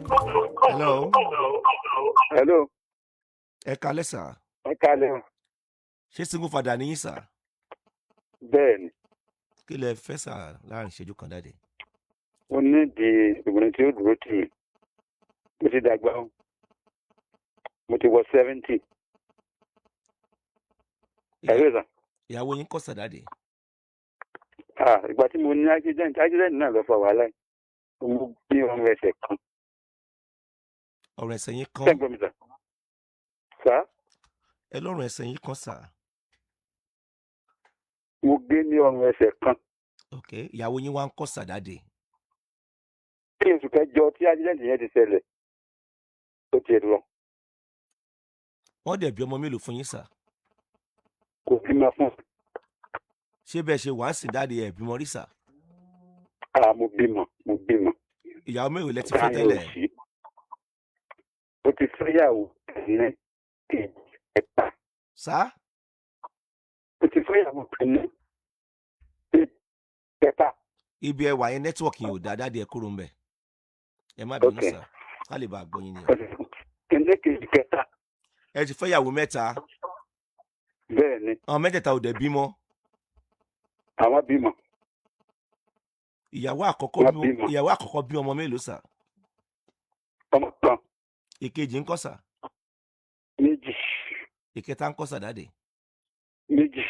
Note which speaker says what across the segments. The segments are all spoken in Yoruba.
Speaker 1: Hello.
Speaker 2: Hello.
Speaker 1: Ẹ kalẹ́ sà.
Speaker 2: Ẹ kalẹ́ o.
Speaker 1: Ṣé single father ni yín sà?
Speaker 2: Bẹ́ẹ̀ ni.
Speaker 1: Kí lẹ fẹ́ sà láàrin ìṣẹ́jú kan, daddy?
Speaker 2: Mo ní di obìnrin tí ó dúró tì mí. Mo ti dàgbà o, mo ti wọ 70. Ẹ̀rọ ìsàn.
Speaker 1: Ìyàwó yín kọ́ sà, daddy?
Speaker 2: Ah, ìgbà tí mo ní accident náà ló fa wàhálà yìí. Mo bí ọrùn ẹsẹ̀ kan.
Speaker 1: Ọ̀rọ̀ ẹsẹ̀ yín kan?
Speaker 2: Ṣé ń gbọ́ mi sà? Sà?
Speaker 1: Ẹ lọ́rùn ẹsẹ̀ yín kan sà?
Speaker 2: Mo gé ní ọrùn ẹsẹ̀ kan.
Speaker 1: Ok, ìyàwó yín wá ń kọ́ sà, daddy?
Speaker 2: Ní oṣù kẹjọ tí accident yẹn ti ṣẹlẹ̀, ó ti lọ.
Speaker 1: Wọ́n dẹ̀ bí ọmọ mélòó fún yín sà?
Speaker 2: Kò bímọ fún.
Speaker 1: Ṣé bẹ́ẹ̀ ṣe wàá sìn, daddy, ẹ̀ bímọ rí sà?
Speaker 2: Ah, mo bímọ, mo bímọ.
Speaker 1: Ìyàwó mélòó lẹ ti fẹ́
Speaker 2: Táyọ̀
Speaker 1: tẹ́lẹ̀?
Speaker 2: sí. Ó ti fẹ́yàwó kìíní, kejì, ẹ̀ta.
Speaker 1: Sà?
Speaker 2: Ó ti fẹ́yàwó kìíní, kejì, kẹta.
Speaker 1: Ibi ẹwà yẹn, network yẹn ò dá, daddy. Ẹ kúrò ń bẹ̀, ẹ má bínú.
Speaker 2: Ok.
Speaker 1: Sà, ká lè bá a gbọ́ yín ni o.
Speaker 2: Kìíní, kejì, kẹta.
Speaker 1: Ẹ ti fẹ́ ìyàwó mẹ́ta?
Speaker 2: Bẹ́ẹ̀ ni.
Speaker 1: Àwọn mẹ́tẹ̀ẹ̀ta ò dẹ̀ bímọ?
Speaker 2: Àwọn bímọ.
Speaker 1: Ìyàwó àkọ́kọ́
Speaker 2: Wọ́n
Speaker 1: bí
Speaker 2: bímọ.
Speaker 1: Ìyàwó àkọ́kọ́ bí ọmọ mélòó sà?
Speaker 2: Ọmọ kan.
Speaker 1: Ìkejì ńkọ́ sà?
Speaker 2: Méjì.
Speaker 1: Ìkẹta ńkọ́ sà, daddy?
Speaker 2: Méjì.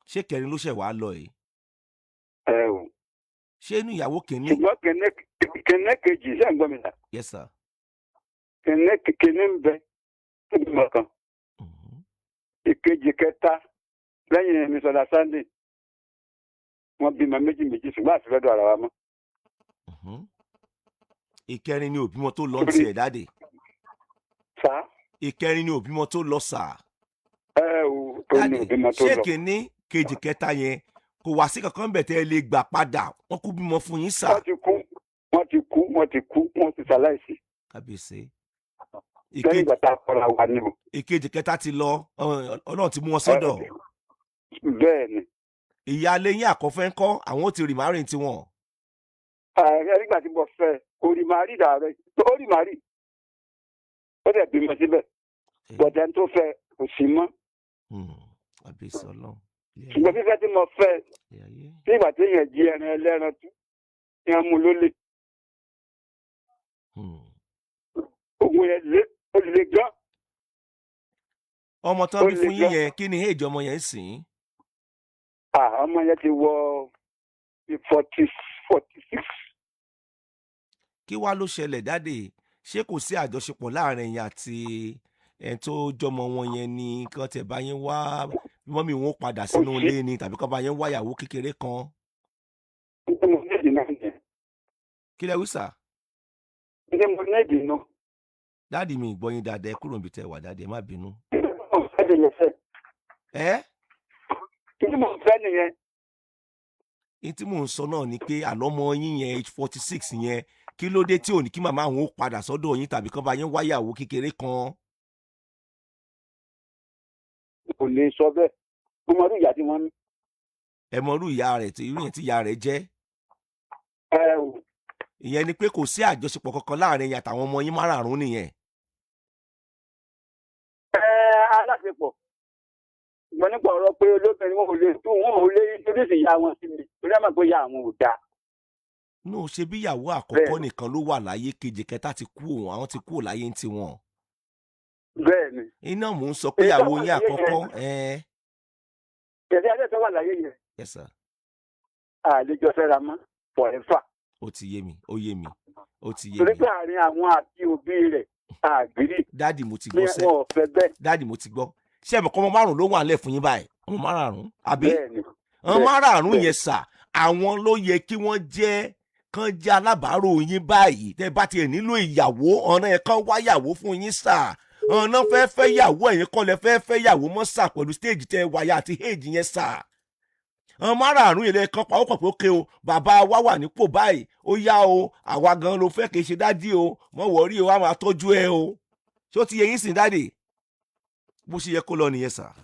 Speaker 1: Ṣé kẹrin ló ṣẹ̀ wá lọ yìí?
Speaker 2: Ẹ o.
Speaker 1: Ṣé inú ìyàwó kìíní?
Speaker 2: Ṣùgbọ́n kìíní, kejì, ṣé ń gbọ́ mi sà?
Speaker 1: Yes sir.
Speaker 2: Kìíní, kìíní ń bẹ tó bímọ kan. Ìkejì, kẹta lẹ́yìn misunderstanding, wọ́n bímọ méjì méjì, ṣùgbọ́n àti fẹ́ dọ̀ ara wa mọ́.
Speaker 1: Ìkẹrin ni òbímọ tó lọ ń tiẹ̀, daddy?
Speaker 2: Sá?
Speaker 1: Ìkẹrin ni òbímọ tó lọ sà?
Speaker 2: Ẹ o, tó ní
Speaker 1: Daddy,
Speaker 2: òbímọ tó
Speaker 1: ṣé
Speaker 2: lọ.
Speaker 1: kìíní, kejì, kẹta yẹn, kò wá sí kankan bẹ̀ tẹ́ ẹ lè gbà padà? Wọ́n kú bímọ fún yín sà?
Speaker 2: Wọ́n ti kú, wọ́n ti kú, wọ́n ti kú, wọ́n ti ṣaláìsí.
Speaker 1: Kábíyèsí.
Speaker 2: Lẹ́yìn
Speaker 1: Ìkejì,
Speaker 2: ìgbà tá a kọ́ra wa ni o.
Speaker 1: ìkejì, kẹta ti lọ, Ọlọ́run ti mú wọn sọ́dọ̀.
Speaker 2: Bẹ́ẹ̀ ni.
Speaker 1: Ìyáálé yín àkọ́fẹ́ ńkọ́? Àwọn ò ti remarry tiwọn?
Speaker 2: Ààrẹ, nígbà tí mo fẹ́, kò remarry dàrẹ́, ó remarry, ó dẹ̀ bímọ síbẹ̀, bọ̀dẹ̀ tó fẹ́ kò sí mọ́.
Speaker 1: Kábíyèsí Ọlọ́run. Ilé ayé,
Speaker 2: Ṣùgbọ́n fífẹ́ tí mo fẹ́,
Speaker 1: ilé ayé.
Speaker 2: tí ìgbà tí èèyàn jí ẹran ẹlẹ́ran tú ní wọ́n mú lólè. Ogun yẹn lé, ó le gan.
Speaker 1: Ọmọ tán
Speaker 2: Ó
Speaker 1: bí
Speaker 2: le
Speaker 1: fún yín
Speaker 2: gan.
Speaker 1: yẹn, kí ni age ọmọ yẹn ń sìn?
Speaker 2: Ah, ọmọ yẹn ti wọ 40, 46.
Speaker 1: Kí wá ló ṣẹlẹ̀, daddy? Ṣé kò sí àjọṣepọ̀ láàrin ẹ̀yin àti ẹ̀ tó jọmọ wọn yẹn ni? Kí wọ́n tẹ̀ bá yín wá mummy wọn ó padà sínú
Speaker 2: sí.
Speaker 1: ilé ni, tàbí kí wọ́n bá yín wáyàwó kékeré kan?
Speaker 2: Ní mo ní ìdí náà nìyẹn.
Speaker 1: Kí lẹ wí sà?
Speaker 2: Ní mo ní ìdí náà.
Speaker 1: Daddy, mi gbọ́ yín dáadáa. Ẹ kúrò níbi tẹ́ wà, daddy, ẹ má bínú.
Speaker 2: Kí ni mo fẹ́ nìyẹn fẹ́?
Speaker 1: Ẹ
Speaker 2: Kí ni mo fẹ́ nìyẹn?
Speaker 1: Ní tí mò ń sọ náà ni pé àlọ́mọ yín yẹn, age 46 yẹn, kí ló dé tí ò ní kí màmá àwọn ó padà sọ́dọ̀ yín, tàbí kán bá yín wáyàwó kékeré kan?
Speaker 2: Kò lè sọ bẹ́ẹ̀, mo mọ irú ìyá tí wọ́n ní.
Speaker 1: Ẹ mọ irú ìyá rẹ̀ tí irú yẹn tí ìyá rẹ̀ jẹ́?
Speaker 2: Ẹ o.
Speaker 1: Ìyẹn ni pé kò sí àjọṣepọ̀ kankan láàrin ẹ̀yin àtàwọn ọmọ yín márààrún nìyẹn?
Speaker 2: Ẹ aláṣepọ̀, ṣùgbọ́n nípa ọ̀rọ̀ pé olóbìnrin, wọn ò lè tó, wọn ò lè introduce ìyá wọn sí mi, torí àmọ̀ pé ìyá àwọn ò dáa.
Speaker 1: No, ṣe bí ìyàwó àkọ́kọ́ nìkan ló wà láyé, kejì, kẹta ti kú òun, àwọn ti kú ò láyé ń tiwọn.
Speaker 2: Bẹ́ẹ̀ ni.
Speaker 1: Iná mò ń sọ pé
Speaker 2: Èyí tó
Speaker 1: ìyàwó
Speaker 2: wà
Speaker 1: yín
Speaker 2: láyé
Speaker 1: àkọ́kọ́
Speaker 2: yẹn,
Speaker 1: ẹ.
Speaker 2: Kẹ̀kẹ́ adé tó wà láyé yẹn,
Speaker 1: Yes sir.
Speaker 2: Àlejò fẹ́ra mọ́ forever.
Speaker 1: Ó ti yé mi, ó yé mi, ó ti yé
Speaker 2: Torí
Speaker 1: mi.
Speaker 2: pé àárín àwọn àti òbí rẹ̀ àgírí
Speaker 1: Daddy, mo ti
Speaker 2: ní
Speaker 1: gbọ́ sẹ́.
Speaker 2: wọn ò fẹ́ bẹ́ẹ̀.
Speaker 1: Daddy, mo ti gbọ́. Ṣé ẹ mọ̀ kọ́, ọmọ márùn ló wà nílẹ̀ fún yín báyìí, ọmọ márùn, àbí?
Speaker 2: Bẹ́ẹ̀ ni.
Speaker 1: Ọmọ
Speaker 2: Bẹ́ẹ̀.
Speaker 1: márààrún
Speaker 2: Bẹ́ẹ̀.
Speaker 1: yẹn sà, àwọn ló yẹ kí wọ́n jẹ́ kán jẹ́ alábàárò yín báyìí. Tẹ́ bá tiẹ̀ nílò ìyàwó, ọ̀nà yẹn kán wáyàwó fún yín sà. Ọ̀nà fẹ́ fẹ́ yàwó, ẹ̀yin kọ́ lẹ fẹ́ fẹ́ yàwó mọ́ sà, pẹ̀lú stage tẹ́ wáyà àti age yẹn sà. Àwọn márààrún yẹn lè kán pa ó pọ̀ pé ókè o, bàbá wa wà nípò báyìí, ó yá o, àwa gan ló fẹ́, kì í ṣe daddy o, mọ̀ wọ́rí o, a máa tọ́jú ẹ o. Ṣé ó ti yẹ yín sìn, daddy? Bó ṣe yẹ kó lọ nìyẹn sà.